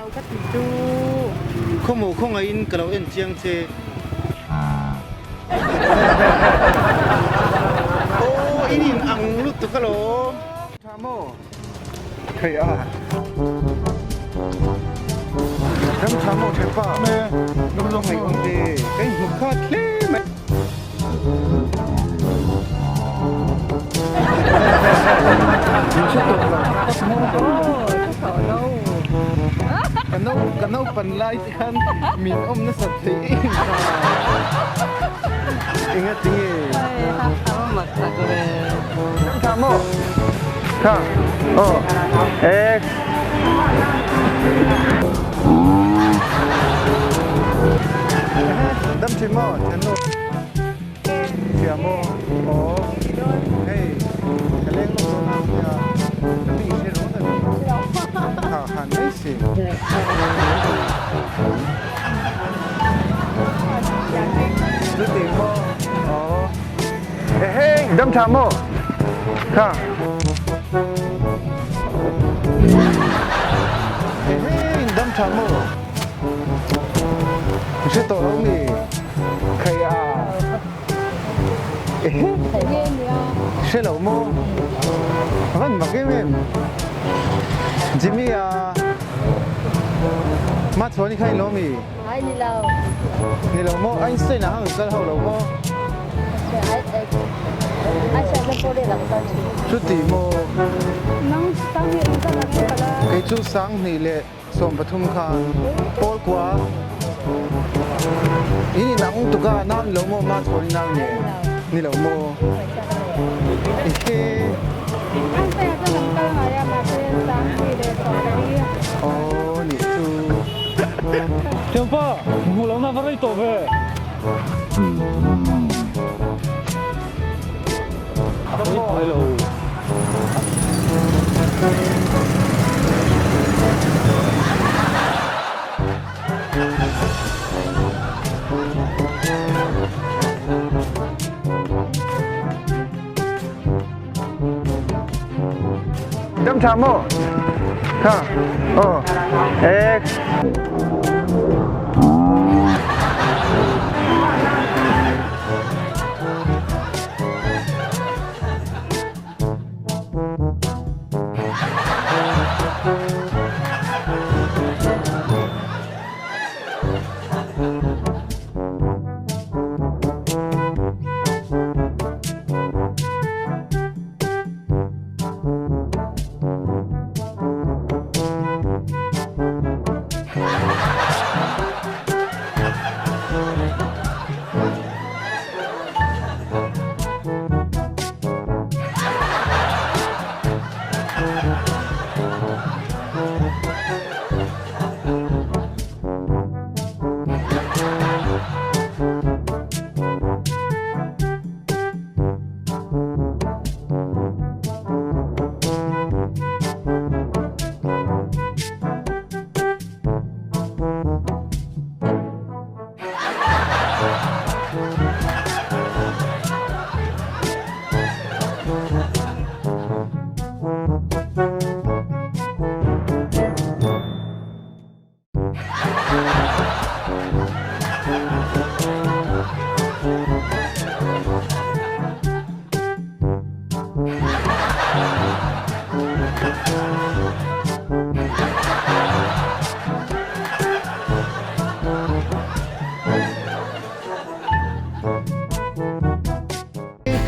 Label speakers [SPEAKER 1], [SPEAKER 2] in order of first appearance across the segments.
[SPEAKER 1] lo ka ti chu.
[SPEAKER 2] Khawmaw khawngaihin ka lo en chiang che. Aw in in ang lutuk alawm. Tha maw? Thei a. Ram tha maw the pa? Ngaih awm ve. Ka inhmu khat hle mai. Min hre tawh lo tak tak maw? Ka no ka naupan lai te khan min awm nasat thei em kha. Enga tinge? Tha maw? Tha. Aw. E. Dam thin maw? Thiannu. Thia maw? Aw. Hei, ka leng lawk dawn a nia. Ka mi hre rawn a ni. Tha han mai si. Chuti maw? Aw. Ehe, dam tha maw? Tha. Ehe, dam tha maw? I hre tawh lo mi? Khai a. Ehe. Hre lo maw? Van mak em em. Jimmy a. Ma chuan i kha i lo mi?
[SPEAKER 1] Ai ni lo.
[SPEAKER 2] Ni lo maw? Einstein a hang kal ho lo maw? Chuti maw? Kei chu 2000 leh 13 khan Paul kua in in ang tuk a nau ni lo maw? Ma chhawn i nau nge? Ni lo maw? Ehe. Aw nih chu.
[SPEAKER 3] Thianpa, hmuh lohna va rei tawh ve.
[SPEAKER 2] Dam tha maw? Tha. Aw. E.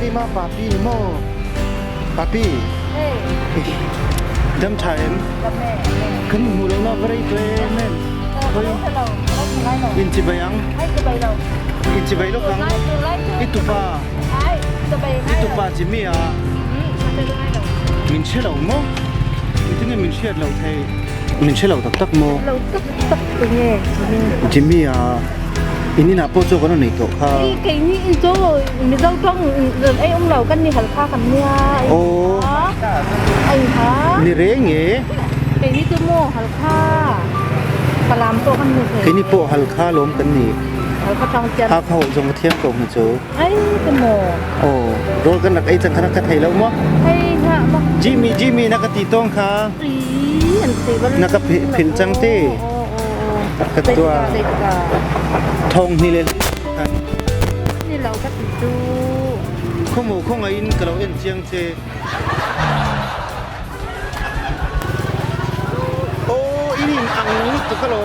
[SPEAKER 2] Keimah papi ni maw? Papi. Dam tha em? Kan hmu lo na va rei tu em em. In chibai ang. In chibai lok ang. I tupa. I tupa Jimmy a. Min hre lo maw? Engtin nge min hriat loh thei? Min hre lo tak tak maw?
[SPEAKER 1] Lo tak tak tu nge Jimmy?
[SPEAKER 2] Jimmy a in inah pawh chaw kan rawn ei tawh kha.
[SPEAKER 1] Ei keini in chaw Mizo tawng rawn ei awm lo kan ni hal kha kan nia.
[SPEAKER 2] Aw.
[SPEAKER 1] Ei ha.
[SPEAKER 2] Ni reng e.
[SPEAKER 1] Keini chu maw hal kha Falam pawh kan ni thei.
[SPEAKER 2] Keini pawh hal kha lawm kan ni.
[SPEAKER 1] Hal kha tawng chian.
[SPEAKER 2] Ha kha hawh zawng ka thiam ko hna chu.
[SPEAKER 1] Ai te maw.
[SPEAKER 2] Aw rawl kan rak ei cang kha na ka thei lo maw?
[SPEAKER 1] Thei hlah maw.
[SPEAKER 2] Jimmy Jimmy na ka ti tawng kha.
[SPEAKER 1] Ii.
[SPEAKER 2] Na ka philh cang ti. Ka tuah. Thong hnih le
[SPEAKER 1] Ni lo ka ti cu.
[SPEAKER 2] Khuamu khawngaih in ka lo en chiang che. Oh, in in ang lutuk ka lo.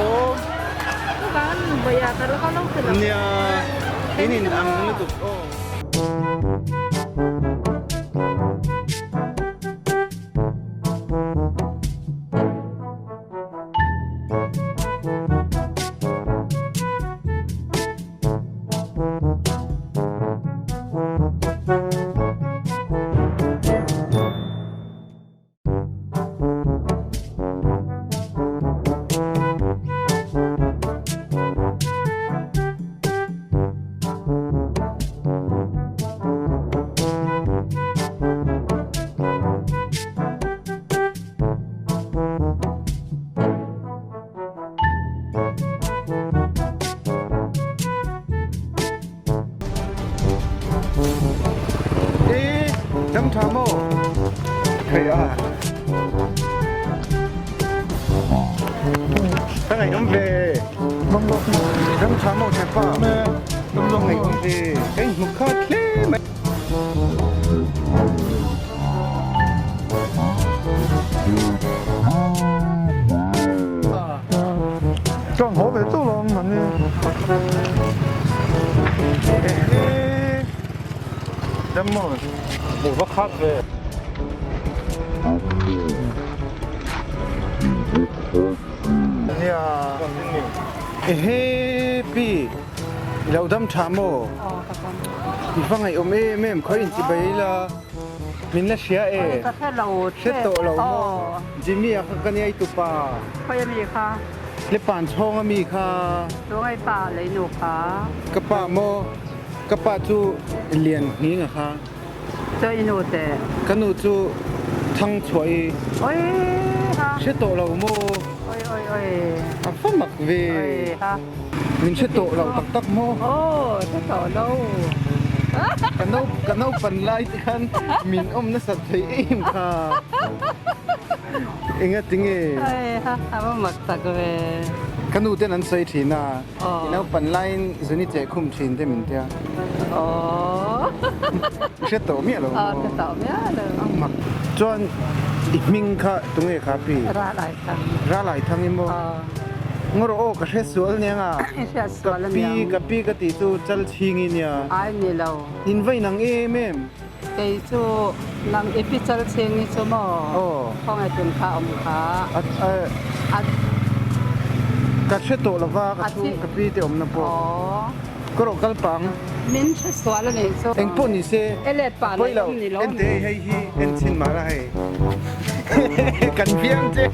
[SPEAKER 2] Nia, in in ang lutuk. Oh. E, dam ṭha maw? Hei a. Ka ngaih um ve. Dam ṭha maw ṭhepa? Ka ngaih um ve. Ka in hmu khat hle mai.
[SPEAKER 3] Chuan haw ve chauh lo ang mahni.
[SPEAKER 2] Dam maw?
[SPEAKER 3] Hmuh va khat ve.
[SPEAKER 2] Nia. Ehe pi. I lo dam tha maw? I va ngaihawm em em khawi in chibai la min la hria e.
[SPEAKER 1] Ka hre lo
[SPEAKER 2] Hre tawh lo maw? Jimmy a kha ka nia i tupa.
[SPEAKER 1] Khawi ami kha?
[SPEAKER 2] Le pan chhawng ami kha.
[SPEAKER 1] Tungai pa leinu kha.
[SPEAKER 2] Ka pa maw? Ka pa chu lian hning a kha.
[SPEAKER 1] Cho i nu te.
[SPEAKER 2] Ka nu chu thang chhuah i.
[SPEAKER 1] Oi ha.
[SPEAKER 2] Hre tawh lo maw?
[SPEAKER 1] Oi oi oi.
[SPEAKER 2] A va mak ve.
[SPEAKER 1] Oi ha.
[SPEAKER 2] Min hre tawh lo tak tak maw?
[SPEAKER 1] Aw, hre tawh lo.
[SPEAKER 2] Ka no ka naupan lai te khan min awm nasat thei em kha. Enga tinge?
[SPEAKER 1] Oi ha, a va mak tak ve.
[SPEAKER 2] Ka nu ten an sawi thin a. I naupan laiin zuni cheh khum thin te min tia.
[SPEAKER 1] Aw.
[SPEAKER 2] I hre tawh miah lo maw?
[SPEAKER 1] Aw, hre tawh miah lo.
[SPEAKER 2] A mak. Chuan i hming kha tunge kha pi?
[SPEAKER 1] Ralai Thang.
[SPEAKER 2] Ralai Thang i maw?
[SPEAKER 1] Aw.
[SPEAKER 2] Ngaw rawh aw ka hre sual nia nga.
[SPEAKER 1] I hre sual a niang.
[SPEAKER 2] Ka pi ka pi ka tih chu chal chhing i nia.
[SPEAKER 1] Ai ni lo.
[SPEAKER 2] In va inang em em.
[SPEAKER 1] Kei chu nang i pi chal chhing i chu maw?
[SPEAKER 2] Aw.
[SPEAKER 1] Khawngaih tun kha awm kha.
[SPEAKER 2] A ka hre tawh lova ka chhung ka pi te awmna pawh.
[SPEAKER 1] Aw.
[SPEAKER 2] Ka rawh kal pang.
[SPEAKER 1] Min hre sual a nih chu.
[SPEAKER 2] Engpawh ni se.
[SPEAKER 1] E let pah
[SPEAKER 2] Pawi lo.
[SPEAKER 1] Ni lo.
[SPEAKER 2] Ente hei hi en chhin mah la hei. Kan biang che.